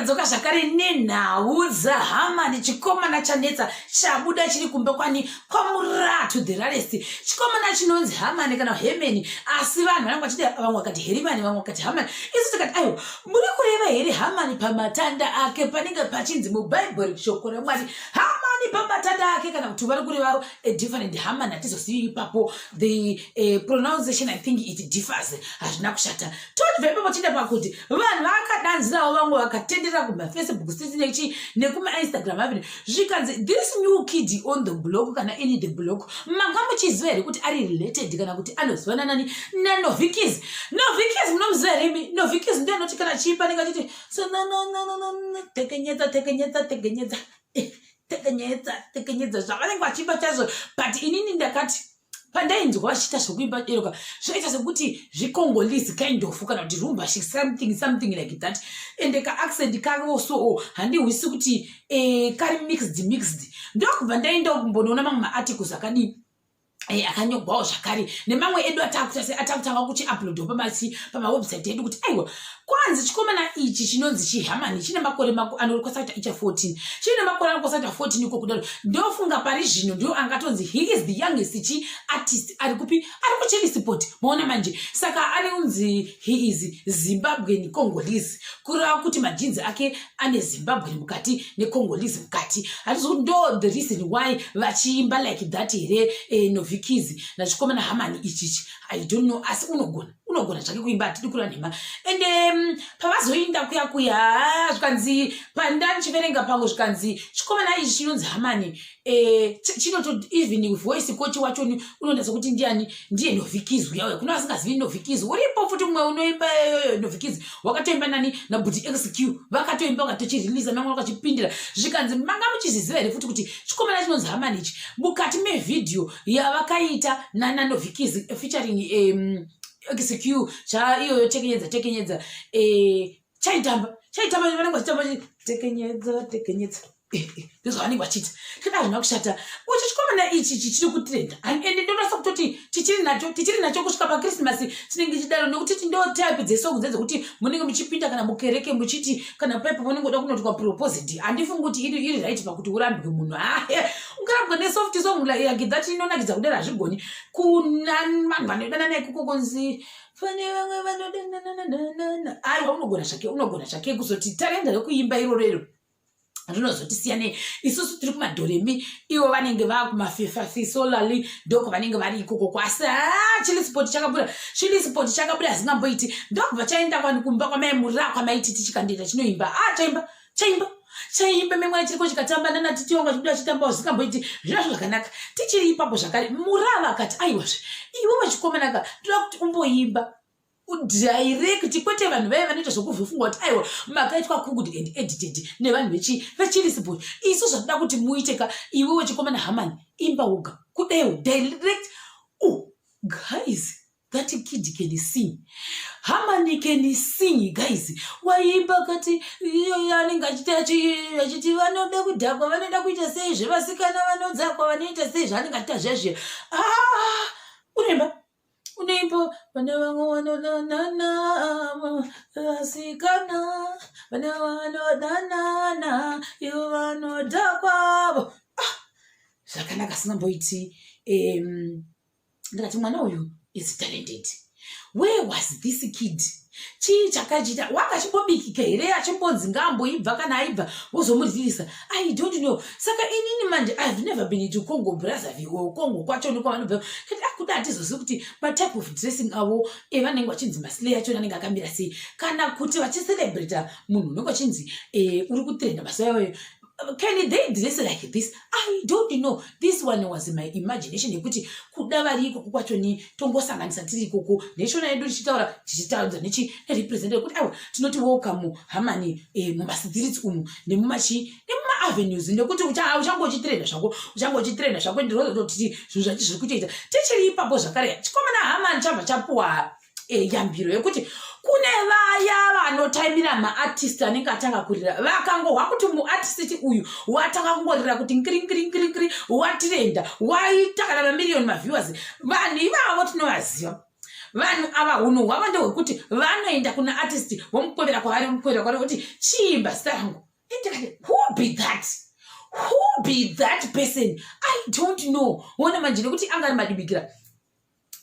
Tadzoka zvakare nenhau dzaHamani, chikomana chanetsa chabuda chiri kumba kwani kwaMuratu the rarest. Chikomana chinonzi Hamani kana Hemeni, asi vanhu vanenge vachiti, vamwe vakati Herimani, vamwe vakati Hamani. Isu tikati aiwa, muri kureva here Hamani pamatanda ake panenge pachinzi muBhaibheri shoko raMwari Hamani pamatanda ake, kana kuti vari kureva a different Hamani? Hatizozivi ipapo. The pronunciation, I think it differs. Hazvina kushata. Tobva ipapo tienda pakuti vanhu vakadanzirawo, vamwe vakatenderera kumaFacebook street nechi nekumaInstagram avenue, zvikanzi this new kid on the block kana in the block, manga muchiziva here kuti ari related kana kuti anozivana nani? NaNovikis. Novikis munomuziva here imi? Novikis ndiye anoti kana chiimba anenge achiti tekenyedza, tekenyedza, tekenyedza, tekenyedza, tekenyedza, zvavanenge vachiimba chaizvo. But inini ndakati pandainzwa vachiita zvokuimba eroka, zvaita sekuti zviCongolese kind of, kana kuti rumba, something something like that. Ende kaaccent kavo so handihwisi kuti kari mixed mixed. Ndokubva ndaenda kumbonoona mamwe maarticles akadii, akanyogwawo zvakare nemamwe edu atakuta se atakutanga kuchiuploadwa pamawebsite edu, kuti aiwa, kwanzi chikomana ichi chinonzi chiHamani chine makore anokwanisa kuita icha 14, chine makore anokwanisa kuita 14 iko kudaro. Ndofunga pari zvino ndio angatonzi he is the youngest chi artist ari kupi, ari kuChillisport. Maona manje, saka ari unzi he is Zimbabwean Congolese, kureva kuti magenes ake ane Zimbabwean mukati neCongolese mukati. Hatisi kuti ndo the reason why vachiimba like that here, Novikis nachikomana Hamani ichichi, I don't know. Asi unogona zvake kuimba, hatidi kureva nhema. Ende pavazoinda kuya kuya, zvikanzi pandandichiverenga pamwe, zvikanzi chikomana ichi chinonzi Hamani, chinoto even voice coach wacho unoenda sekuti ndiani, ndiye Novikizi uya uya. Kuna vasingazivi Novikizi, uripo futi mumwe unoimba Novikizi wakatoimba nani, naButi XQ, vakatoimba vakatochireleasa, mamwe vakachipindira. Zvikanzi manga muchizviziva here futi kuti chikomana chinonzi Hamani ichi mukati mevhidhiyo yavakaita nanaNovikizi featuring XQ cha iyoyo tekenyedza tekenyedza, chaitamba, vanenge vachitamba tekenyedza tekenyedza, ndozvavanenge vachiita. Tikada hazvina kushata. Uchi chikomana ichi chichiri kutrenda, ende ndonasa kutoti tichiri nacho kusvika paKrisimasi tinenge chidaro, nekuti ndo type dzesong dzedzekuti munenge muchipinda kana mukereke, muchiti kana paipo munenge uda kunotwa proposed. Handifungi kuti iri right pakuti urambwe munhu. Ungarambwa nesoft song like that inonakidza kudaro? Hazvigoni. Kuna vanhu vanodanana ikoko kunzi pane vamwe vanodanana. Aiwa, unogona zvake, unogona zvake. Kuzoti tarenda rekuimba iroro iro rinozotisiyanei isusu tiri kumadhoremi, ivo vanenge vakumafefafisolali, ndoko vanenge vari ikoko. Kwasi ha, Chillisport chakabuda, Chillisport chakabuda asingamboiti. Ndokubva chaenda kwani, kumba kwamaimurira kwamaititi, chikandoita chinoimba. A, chaimba, chaimba, chaimba memwana chiriko, chikatamba nanatitionga, chibuda chitambawo zvisingamboiti zvinazvo zvakanaka. Tichiri ipapo zvakare, Murava akati aiwazve, iwe wechikomanaka, ndoda kuti umboimba direct, kwete vanhu vaiva vanoita zvokuvhifunga kuti aiwa, makaitwa cooked and edited nevanhu veChillisport. Isu zvatoda kuti muite ka, iwe wechikomana Hamani, imba uga kudeu direct. Oh guys, that kid can sing. Hamani can sing, guys. Waimba kati anenge achiti vanoda kudhakwa, vanoda kuita sei, zvevasikana vanodzakwa, vanoita sei, zvaanenge achiita zvezve. Ah, unoimba, unoimba vane vamwe vanodanana, vasikana vane vanodanana, ivo vanodhakwavo. Ah, zvakanaka singamboiti. Ndikati mwana uyu is talented. Where was this kid? Chii chakachiita? Wanga achimbobikika here, achimbonzi ngaamboibva? Kana aibva wozomuririsa, I don't know. Saka inini manje, I have never been to Congo Brazzaville. Congo kwacho nekwavanobva kati akuda, hatizozivi kuti matype of dressing avo evanenge vachinzi maslay acho anenge akamira sei, kana kuti vachicelebrata munhu unenge vachinzi uri kutrenda mazuva iwayo, can they dress like this? I don't know. This one was my imagination yekuti kuda vari ikoko kwacho ni tongosanganisa tiri ikoko neshona yedu, tichitaura, tichitaudza nechi nerepresent kuti aiwa, tinoti welcome Hamani mumastreets umu nemumachi nemumaavenues, nekuti uchange uchitrenda zvako, uchange uchitrenda zvako. Ndinototi zvinhu zvacho zviri kutoita. Tichiri ipapo zvakare, chikomana Hamani chabva chapuwa yambiro yekuti kune vaya vanotaimira maartist anenge atanga kurira, vakangohwa kuti muartist uyu watanga kungorira kuti ngiri ngiri ngiri ngiri, watrenda, waita kana mamiriyoni maviewers, vanhu ivavo tinovaziva. Vanhu ava hunhu hwavo ndehwekuti vanoenda kuna artist, vomukwevera kwavari, vomukwevera kwavari kuti chiimba zita rangu. Ndikati, who be that? Who be that person? I don't know. Wona manje, nekuti anga ari madimikira.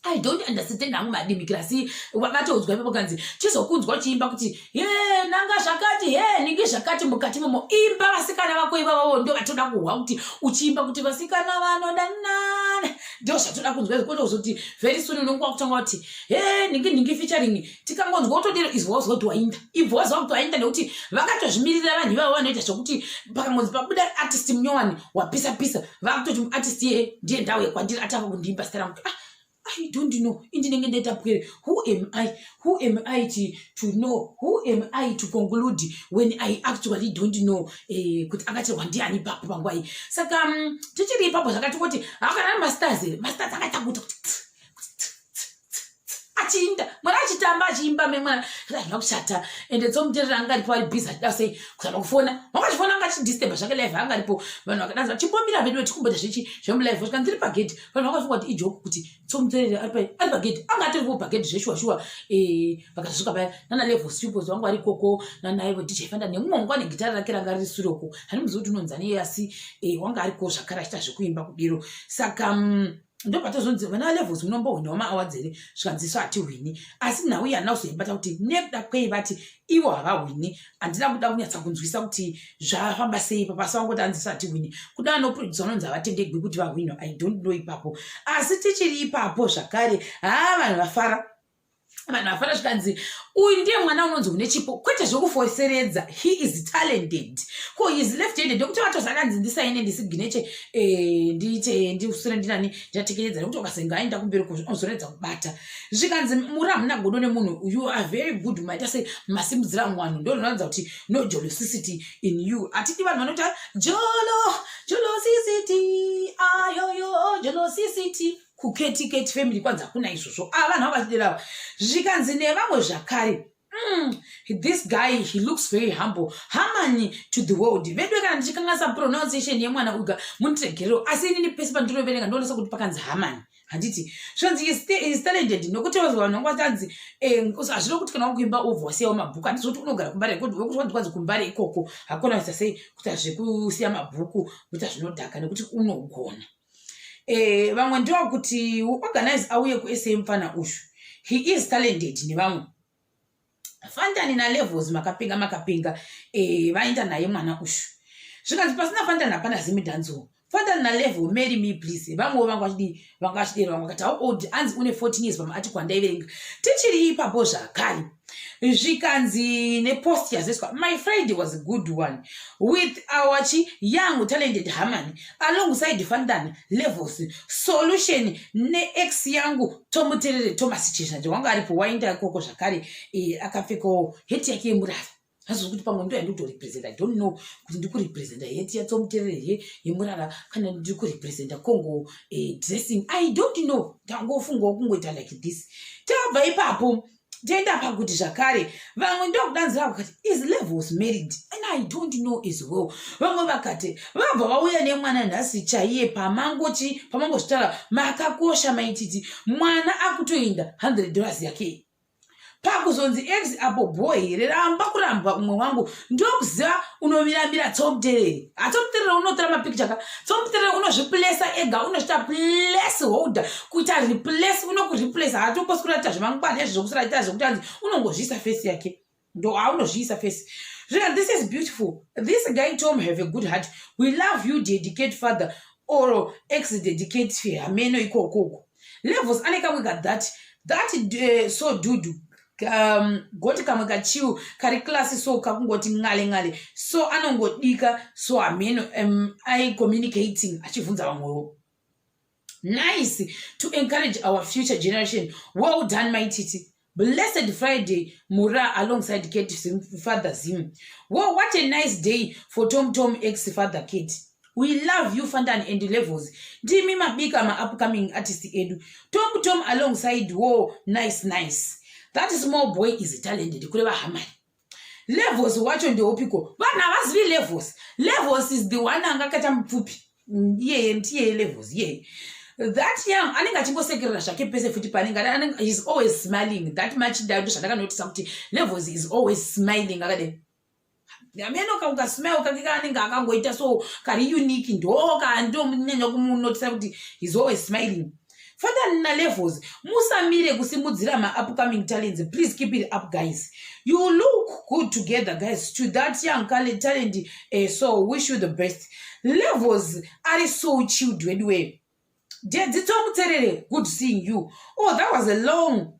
I don't understand hangu madimikira, asi vatoudzwa ipapo kanzi chizokunzwa uchiimba kuti he nanga zvakati, he ningi zvakati mukati momo. Imba vasikana vako ivavavo, ndo vatoda kuhwa kuti uchiimba kuti vasikana vanodanana, ndo zvatoda kunzwa. Kwete kuzoti very soon unonge wakutanga kuti he ningi ningi featuring. Tikangonzwa kutodero, izwa wazwa kuti wainda, ibva waziva kuti wainda, nekuti vakatozvimirira vanhu ivavo. Vanoita zvokuti pakangonzi pabuda artist munyowani wapisa pisa, vakutoti artist iye ndiye ndau yekwandiri, atanga kundiimba zita rangu. Ah, I don't know. Indinenge ndaita pwere. Who am I? Who am I to know? Who am I to conclude when I actually don't know kuti akacherwa ndiani ipapo panguva iyi? Saka tichiri ipapo zvakati kuti hakana masters here? Masters akaita kuita kuti achiinda mwana achitamba, achiimba memwana, hazvina kushata. Ende tsomuterera anga aripo, ari busy achida sei kuzama kufona, wanga achifona, anga achidisturba zvake live. Anga aripo, vanhu vakadanza, chimbomira vedu, tikumboita zvechi zvemulive. Svika ndiri pagedhi, vanhu vakafunga kuti ijoke kuti tsomuterere ari pagedhi. Anga atoripo pagedhi zveshuwa shuwa. Vakazosvika paya nana Level Supos vangu vari ikoko, nanaivo DJ Fanda nemumwe wangu ane gitara rake ranga riri suroko, handimuzivi kuti unonzani, asi wanga ariko zvakare achiita zvekuimba kudiro. Saka ndopatozonzi vana Levels munombohwinawo maawards here? Zvikanzi isu hatihwini, asi nhau iyi handina kuzoibata kuti nekuda kwei vati ivo havahwini. Handina kuda kunyatsa kunzwisa kuti zvafamba sei ipapo, asi vangoti hanzi isu hatihwini. Kuda vanoprodusa vanonzi havatendegwi kuti vahwinwa. I don't know ipapo. Asi tichiri ipapo zvakare, haa, vanhu vafara, vanhu vafara. Zvikanzi uyu ndiye mwana unonzi une chipo, kwete zvekufoseredza. He is talented. Ko he is left handed, nekuti vatozakanzi ndisaine, ndisigineche, ndiite ndisure ndinani ndichatekeredza, nekuti ukasenga aenda kumberi uzoredza kubata. Zvikanzi muri hamuna godo nemunhu, you are very good. Maita sei masimudzira mwanhu, ndo rinoratidza kuti no jealousity in you. Hatidi vanhu vanoti jolo jealousity, ayoyo jealousity. Kuketi Keti family kwanzi hakuna izvozvo. Ava vanhu vavachiderawa. Zvikanzi nevamwe zvakare, this guy, he looks very humble. Harmony to the world vedu. Kana ndichikanganisa pronunciation yemwana uga, mundiregerero, asi inini pese pandinoverenga ndinoonesa kuti pakanzi Harmony, handiti? Zvanzi is talented, nokuti vanhu vanga vachanzi hazvino kuti kana wakuimba obva wasiyawo mabhuku. Handizvo kuti unogara kumbare, wekuti kwanzi kumbare ikoko hakuna kuita sei kuita zvekusiya mabhuku, kuita zvinodhaka, nekuti unogona. Vamwe ndewakuti organize auye kuSA mufana uyu, he is talented. Nevamwe Fandani naLevels makapinga makapinga, vaenda naye mwana uyu. Zvikanzi pasina Fandani hapana Zimdancehall. Fandani naLevel, marry me please. Vamwewo vanga vachidii, vanga vachidero. Vamwe vakati how old? Anzi une 14 years pamaarticle andaiverenga. Tichiri ipapo zvakare, zvikanzi nepost yazoiswa, my Friday was a good one with our chi young talented Harmony alongside Fandan, Levels, Solution neex yangu Tomuterere Thomas Chizhanje. Wanga aripo, waenda ikoko zvakare, akapfekawo heti yake yemurara. Hazvo kuti pamwe ndo yandikutorepresenta, I don't know kuti ndikurepresenta heti yaTsomuterere here yemurara, kana ndiri kurepresenta Congo dressing, I don't know. Ndangofungawo kungoita like this. Tabva ipapo toenda pakuti zvakare vamwe ndokudanzira vakati, is Levels married? And I don't know as well. Vamwe vakati vabva vauya nemwana nhasi chaiye pamangochi pamangozvitaura, makakosha maititi mwana akutoenda $100 yake. Pakuzonzi ex apo boy here? Ramba kurambwa umwe wangu, ndokuziva unomiramira Tsomuterere. Hatsomuterere unotora mapikicha ka. Tsomuterere unozviplesa ega, unozvita place holder, kuita replace, unokureplace. Hatombosi kuratita zvemangwana izvo zvokusiraita zvekuti anzi unongozviisa face yake, ndo aunozviisa face. Zvika this is beautiful. This guy Tom have a good heart. We love you, dedicate father or ex dedicate, hameno ikokoko. Levels ane kamwe ka that that so dudu goti kamwe kachiu kari class, so kakungoti ngale ngale, so anongodika, so hameno ai communicating achibvunza vamwewo. Nice to encourage our future generation. Well done, Maititi. Blessed Friday mura alongside Kate Zim, father Zim. Well, what a nice day for Tom Tom ex father Kate. We love you, Fandan and Levels. Ndimi mabika ma-upcoming artist edu. Tom Tom alongside wo, nice nice. That small boy is talented, kureva Hamani. Levels wacho ndeupiko? Vanhu havazivi Levels. Levels is the one anga akaita mupfupi. Iyeye ndiyeye Levels iyeye. That young anenge achingosekerera zvake pese futi paanenge, he's always smiling that much. Ndo zvandakanotisa kuti Levels is always smiling akadai. Ameno kaukasmile kake kaanenge akangoita so kari unique, ndo kandonyanya kumunotisa kuti he's always smiling. Fantan naLevels, musamire kusimudzira maupcoming talents. Please keep it up, guys. You look good together, guys. To that young talent, so wish you the best. Levels ari so chilled weduwe. Dedzitsomuterere, good seeing you. Oh, that was a long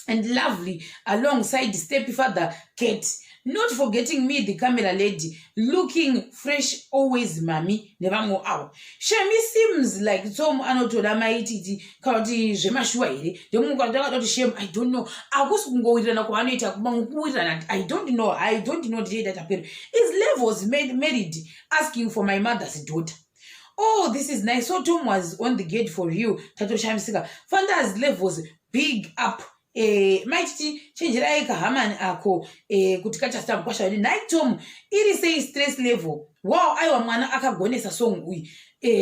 and lovely alongside step father Kate, not forgetting me, the camera lady, looking fresh always, mami nevamwe avo. Shemi seems like Tom anotoda Maititi, kana kuti zvemashuwa here? Ndomukadakada kuti shem, I don't know. Akusi kungowirirana kwavanoita, kuwirirana, I don't know, I don't know. Ndichaita tapera. Is Levels married? Asking for my mother's daughter. Oh, this is nice. So Tom was on the gate for you. Tatoshamisika. Fantas, Levels, big up. Maititi, chenjerai kahamani ako kuti kachasita mukwasha wedu. Nhai Tom, iri sei stress level? Wow, aiwa, mwana akagonesa song uyu.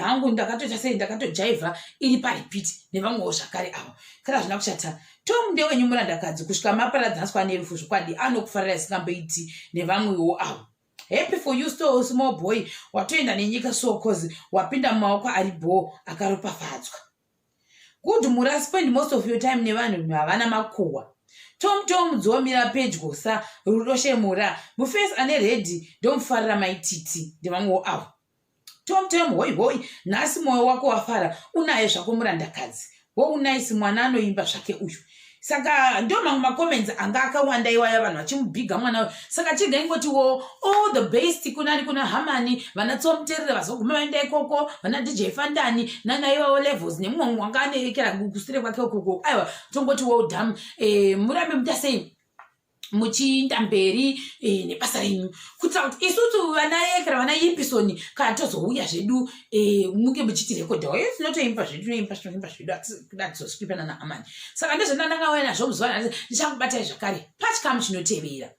Hangu ndakatoita sei, ndakatojaivha iri parepeat nevamwewo zvakare avo. Kana zvina kushata, Tom ndewenyu murandakadzi kusvika maparadzaniswa nerufu. Zvokwadi anokufarira isingamboiti nevamwewo avo. Happy for you, so small boy watoenda nenyika so, cause wapinda mumaoko ari bho akaropafadzwa. Good mura, spend most of your time nevanhu havana makuhwa. Tom, Tom dzomira pedyo sa rudo shemura mufesi ane red, ndomufarira. Maititi ndevamwewo avo. Tom, Tom, hoi hoi, nhasi mwoyo wako wafara, unaye zvako murandakadzi wounice. Mwana anoimba zvake uyu. Saka ndo mamwe macomments anga akawanda iwaya, vanhu vachimubhiga mwana uyu. Saka chiga ingotiwo all the best kunani, kuna Hamani, vana Tsomuterere vazoguma vaenda ikoko, vana DJ Fandani nanaivavo Levels nemumwe wanga anekera kusure kwake ukoko. Aiwa, tongoti well done. Murambe muita sei, muchiinda mberi nebasa renyu, kuitira kuti isusu vana Ekera, vana Impisoni, kana tozouya zvedu, munge muchitirekodhawo. Tinotoimba zvedu, tinoimba, tinoimba zvedu, atizosvipana nahamani. Saka ndezvandandangauya nazvo muzuva nhasi. Ndichakubatai zvakare pachikamu chinotevera.